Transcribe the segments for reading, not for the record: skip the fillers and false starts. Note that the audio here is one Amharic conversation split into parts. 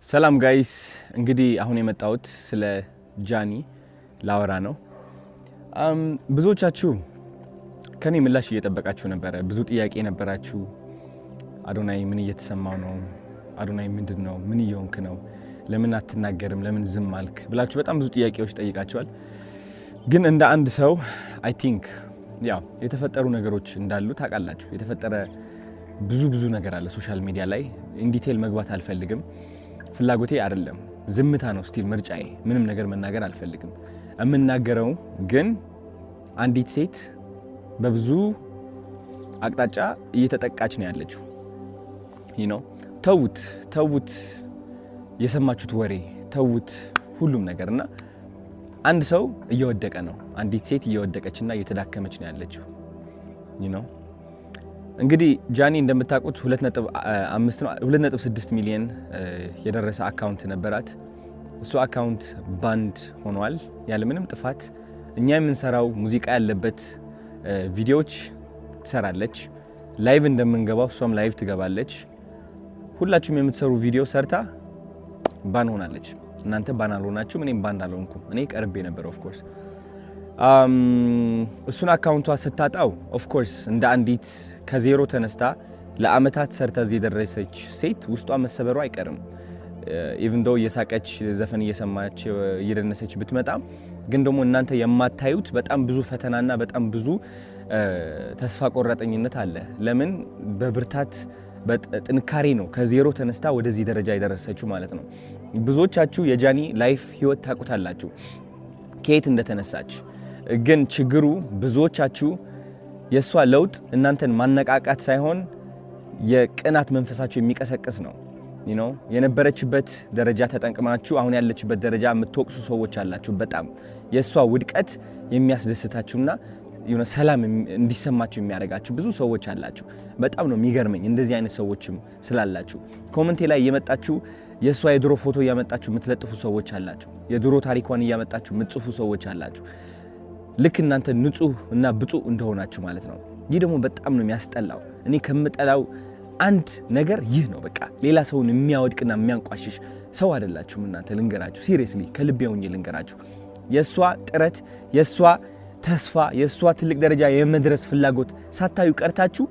ሰላም guys፣ እንግዲህ አሁን የመጣሁት ስለ ጃኒ ላወራ ነው። ብዙዎቻችሁ ከኔ ምላሽ እየጠበቃችሁ ነበረ። ብዙ ጥያቄ ነበራችሁ። አዶናይ ምን እየተሰማው ነው? አዶናይ ምንድን ነው? ምን እየሆንክ ነው? ለምን አትናገርም? ለምን ዝም አልክ? ብላችሁ በጣም ብዙ ጥያቄዎች ጠይቃችኋል። ግን እንደ አንድ ሰው I think ያው የተፈጠሩ ነገሮች እንዳሉ ታውቃላችሁ። የተፈጠረ ብዙ ብዙ ነገር አለ social media ላይ። In detail መግባት አልፈልግም፣ ፍላጎቴ አይደለም። ዝምታ ነው still ምርጫዬ። ምንም ነገር መናገር አልፈልግም። የምናገረው ግን አንዲት ሴት በብዙ አቅጣጫ እየተጠቃች ነው ያለችው። ተዉት ተዉት፣ የሰማችሁት ወሬ ተዉት፣ ሁሉም ነገር። እና አንድ ሰው እየወደቀ ነው። አንዲት ሴት እየወደቀችና እየተዳከመች ነው ያለችው። እንግዲህ ጃኒ እንደምታውቁት 2.5 ነው፣ 2.6 ሚሊዮን የደረሰ account ነበራት። እሱ account banned ሆኗል ያለምንም ጥፋት። እኛ የምንሰራው ሙዚቃ ያለበት ቪዲዮዎች ትሰራለች። Live እንደምንገባው እሷም live ትገባለች። ሁላችሁም የምትሰሩ ቪዲዮ ሰርታ ban ሆናለች። እናንተ ban አልሆናችሁም፣ እኔም ban አልሆንኩም። እኔ ቀርቤ ነበር of course። እሱን account ቷ ስታጣው of course እንደ አንዲት ከዜሮ ተነስታ ለአመታት ሰርታ እዚህ የደረሰች ሴት ውስጧ መሰበሩ አይቀርም። Even though እየሳቀች፣ ዘፈን እየሰማች፣ እየደነሰች ብትመጣም ግን ደግሞ እናንተ የማታዩት በጣም ብዙ ፈተናና በጣም ብዙ ተስፋ ቆራጠኝነት አለ። ለምን በብርታት በጥንካሬ ነው ከዜሮ ተነስታ ወደዚህ ደረጃ የደረሰችው ማለት ነው። ብዙዎቻችሁ የጃኒ life ህይወት ታውቁታላችሁ ከየት እንደተነሳች። ግን ችግሩ ብዙዎቻችሁ የእሷ ለውጥ እናንተን ማነቃቃት ሳይሆን የቅናት መንፈሳችሁ የሚቀሰቅስ ነው። የነበረችበት ደረጃ ተጠቅማችሁ አሁን ያለችበት ደረጃ የምትወቅሱ ሰዎች አላችሁ። በጣም የእሷ ውድቀት የሚያስደስታችሁና የሆነ ሰላም እንዲሰማችሁ የሚያደርጋችሁ ብዙ ሰዎች አላችሁ። በጣም ነው የሚገርመኝ እንደዚህ አይነት ሰዎችም ስላላችሁ። Comment ኤ ላይ እየመጣችሁ የእሷ የድሮ ፎቶ እያመጣችሁ የምትለጥፉ ሰዎች አላችሁ። የድሮ ታሪኳን እያመጣችሁ የምትጽፉ ሰዎች አላችሁ። ልክ እናንተ ንጹህ እና ብፁዕ እንደሆናችሁ ማለት ነው። ይህ ደግሞ በጣም ነው የሚያስጠላው። እኔ ከምጠላው አንድ ነገር ይህ ነው። በቃ ሌላ ሰውን የሚያወድቅና የሚያንቋሽሽ ሰው አይደላችሁም እናንተ። ልንገራችሁ፣ seriously ከልቤ ሆኜ ልንገራችሁ። የእሷ ጥረት፣ የእሷ ተስፋ፣ የእሷ ትልቅ ደረጃ የመድረስ ፍላጎት ሳታዩ ቀርታችሁ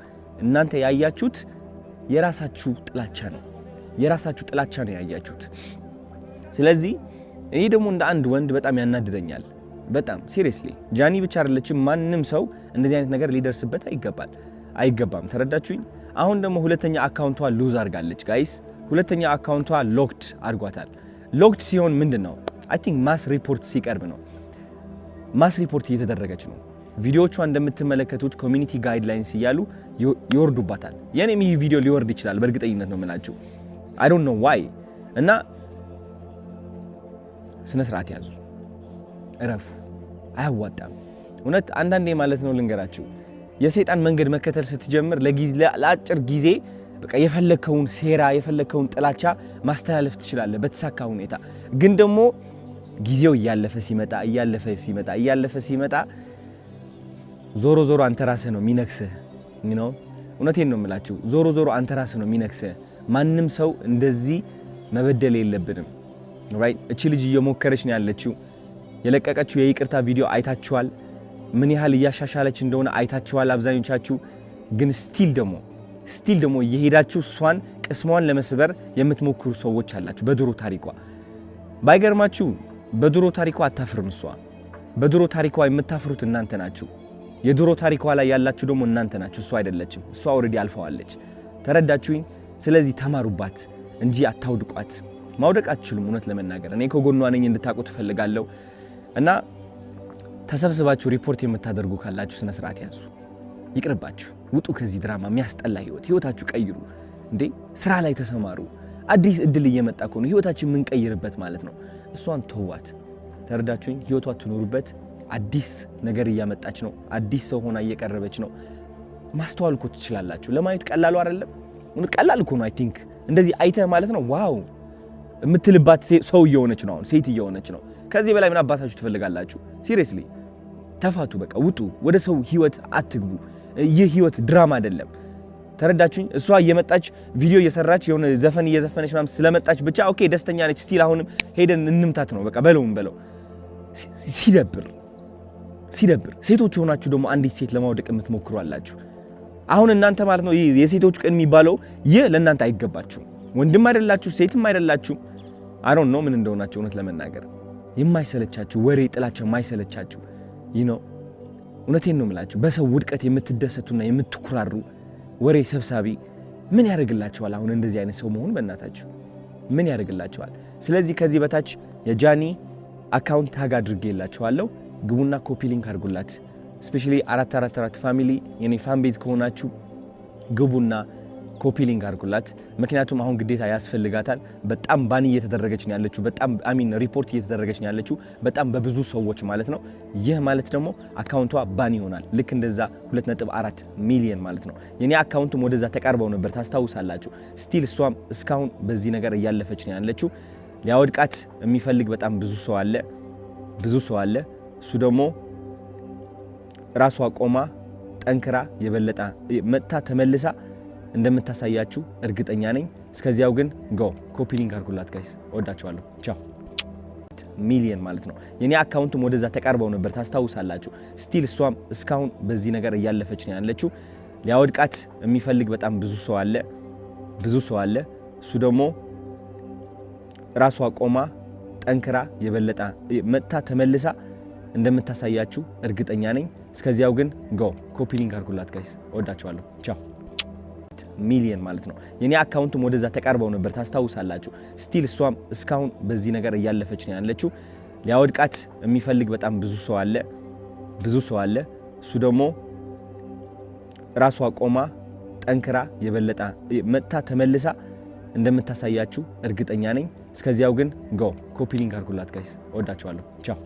እናንተ ያያችሁት የራሳችሁ ጥላቻ ነው። የራሳችሁ ጥላቻ ነው ያያችሁት። ስለዚህ ይህ ደግሞ እንደ አንድ ወንድ በጣም ያናድደኛል። በጣም seriously ጃኒ ብቻ አይደለችም። ማንም ሰው እንደዚህ አይነት ነገር ሊደርስበት አይገባል አይገባም። ተረዳችሁኝ? አሁን ደግሞ ሁለተኛ account ቷ lose አድርጋለች guys። ሁለተኛ account ቷ locked አድርጓታል። Locked ሲሆን ምንድን ነው? I think mass report ሲቀርብ ነው። Mass report እየተደረገች ነው። ቪዲዮዎቿ እንደምትመለከቱት community guidelines እያሉ ይወርዱባታል። የኔም ይህ ቪዲዮ ሊወርድ ይችላል፣ በእርግጠኝነት ነው የምላችሁ። I don't know why። እና ስነ ስርዓት ያዙ፣ እረፉ። አያዋጣም። እውነት አንዳንዴ ማለት ነው ልንገራችሁ፣ የሰይጣን መንገድ መከተል ስትጀምር ለአጭር ጊዜ በቃ የፈለግከውን ሴራ፣ የፈለግከውን ጥላቻ ማስተላለፍ ትችላለህ በተሳካ ሁኔታ። ግን ደግሞ ጊዜው እያለፈ ሲመጣ፣ እያለፈ ሲመጣ፣ እያለፈ ሲመጣ ዞሮ ዞሮ አንተ ራስህ ነው የሚነክስህ። እውነቴን ነው የምላችሁ። ዞሮ ዞሮ አንተ ራስህ ነው የሚነክስህ። ማንም ሰው እንደዚህ መበደል የለብንም። Right? እቺ ልጅ እየሞከረች ነው ያለችው። የለቀቀችው የይቅርታ ቪዲዮ አይታችኋል። ምን ያህል እያሻሻለች እንደሆነ አይታችኋል አብዛኞቻችሁ። ግን still ደግሞ እየሄዳችሁ እሷን ቅስሟን ለመስበር የምትሞክሩ ሰዎች አላችሁ። በድሮ ታሪኳ ባይገርማችሁ በድሮ ታሪኳ አታፍርም እሷ። በድሮ ታሪኳ የምታፍሩት እናንተ ናችሁ። የድሮ ታሪኳ ላይ ያላችሁ ደግሞ እናንተ ናችሁ፣ እሷ አይደለችም። እሷ already አልፈዋለች። ተረዳችሁኝ? ስለዚህ ተማሩባት እንጂ አታውድቋት። ማውደቅ አትችሉም። እውነት ለመናገር እኔ ከጎኗ ነኝ እንድታውቁ እፈልጋለሁ። እና ተሰብስባችሁ ሪፖርት የምታደርጉ ካላችሁ ስነ ስርዓት ያዙ። ይቅርባችሁ። ውጡ ከዚህ ድራማ፣ የሚያስጠላ ህይወት። ህይወታችሁ ቀይሩ እንዴ! ስራ ላይ ተሰማሩ። አዲስ እድል እየመጣ ከሆነ ህይወታችን የምንቀይርበት ማለት ነው። እሷን ተዋት። ተረዳችሁኝ? ህይወቷ ትኖሩበት። አዲስ ነገር እያመጣች ነው። አዲስ ሰው ሆና እየቀረበች ነው። ማስተዋል እኮ ትችላላችሁ። ለማየት ቀላሉ አይደለም? እውነት ቀላል እኮ ነው። I think እንደዚህ አይተህ ማለት ነው wow የምትልባት ሰው እየሆነች ነው። አሁን ሴት እየሆነች ነው። ከዚህ በላይ ምን አባታችሁ ትፈልጋላችሁ? Seriously ተፋቱ፣ በቃ ውጡ። ወደ ሰው ህይወት አትግቡ። ይህ ህይወት ድራማ አይደለም። ተረዳችሁኝ? እሷ እየመጣች ቪዲዮ እየሰራች የሆነ ዘፈን እየዘፈነች ምናምን ስለመጣች ብቻ okay ደስተኛ ነች። Still አሁንም ሄደን እንምታት ነው በቃ፣ በለውም በለው። ሲደብር ሲደብር። ሴቶች የሆናችሁ ደግሞ አንዲት ሴት ለማውደቅ የምትሞክሩ አላችሁ። አሁን እናንተ ማለት ነው ይህ የሴቶች ቀን የሚባለው ይህ ለእናንተ አይገባችሁም። ወንድም አይደላችሁ፣ ሴትም አይደላችሁ። I don't know ምን እንደሆናችሁ። እውነት ለመናገር የማይሰለቻችሁ ወሬ፣ ጥላቻ የማይሰለቻችሁ ይህ ነው። እውነቴን ነው የምላችሁ። በሰው ውድቀት የምትደሰቱና የምትኩራሩ ወሬ ሰብሳቢ ምን ያደርግላችኋል? አሁን እንደዚህ አይነት ሰው መሆን በእናታችሁ ምን ያደርግላችኋል? ስለዚህ ከዚህ በታች የጃኒ account tag አድርጌላችኋለሁ። ግቡና copy link አድርጉላት። Especially 444 family የኔ fan base ከሆናችሁ ግቡና copy link አድርጉላት። ምክንያቱም አሁን ግዴታ ያስፈልጋታል። በጣም ban እየተደረገች ነው ያለችው። በጣም I mean report እየተደረገች ነው ያለችው በጣም በብዙ ሰዎች ማለት ነው። ይህ ማለት ደግሞ account ቷ ban ይሆናል። ልክ እንደዛ 2.4 ሚሊየን ማለት ነው። የኔ account ም ወደዛ ተቃርበው ነበር፣ ታስታውሳላችሁ። Still እሷም እስካሁን በዚህ ነገር እያለፈች ነው ያለችው። ሊያወድቃት የሚፈልግ በጣም ብዙ ሰው አለ፣ ብዙ ሰው አለ። እሱ ደግሞ ራሷ ቆማ ጠንክራ የበለጠ መጥታ ተመልሳ እንደምታሳያችሁ እርግጠኛ ነኝ። እስከዚያው ግን go copy link አድርጉላት guys። እወዳችኋለሁ። ቻው። ሚሊየን ማለት ነው። የኔ account ም ወደዛ ተቃርበው ነበር፣ ታስታውሳላችሁ። Still እሷም እስካሁን በዚህ ነገር እያለፈች ነው ያለችው። ሊያወድቃት የሚፈልግ በጣም ብዙ ሰው አለ፣ ብዙ ሰው አለ። እሱ ደግሞ ራሷ ቆማ ጠንክራ የበለጠ መጥታ ተመልሳ እንደምታሳያችሁ እርግጠኛ ነኝ። እስከዚያው ግን go copy link አድርጉላት guys። እወዳችኋለሁ። ቻው። ሚሊየን ማለት ነው። የኔ account ም ወደዛ ተቃርበው ነበር፣ ታስታውሳላችሁ። Still እሷም እስካሁን በዚህ ነገር እያለፈች ነው ያለችው። ሊያወድቃት የሚፈልግ በጣም ብዙ ሰው አለ፣ ብዙ ሰው አለ። እሱ ደግሞ ራሷ ቆማ ጠንክራ የበለጠ መጥታ ተመልሳ እንደምታሳያችሁ እርግጠኛ ነኝ። እስከዚያው ግን go copy link አድርጉላት guys። እወዳችኋለሁ። ቻው።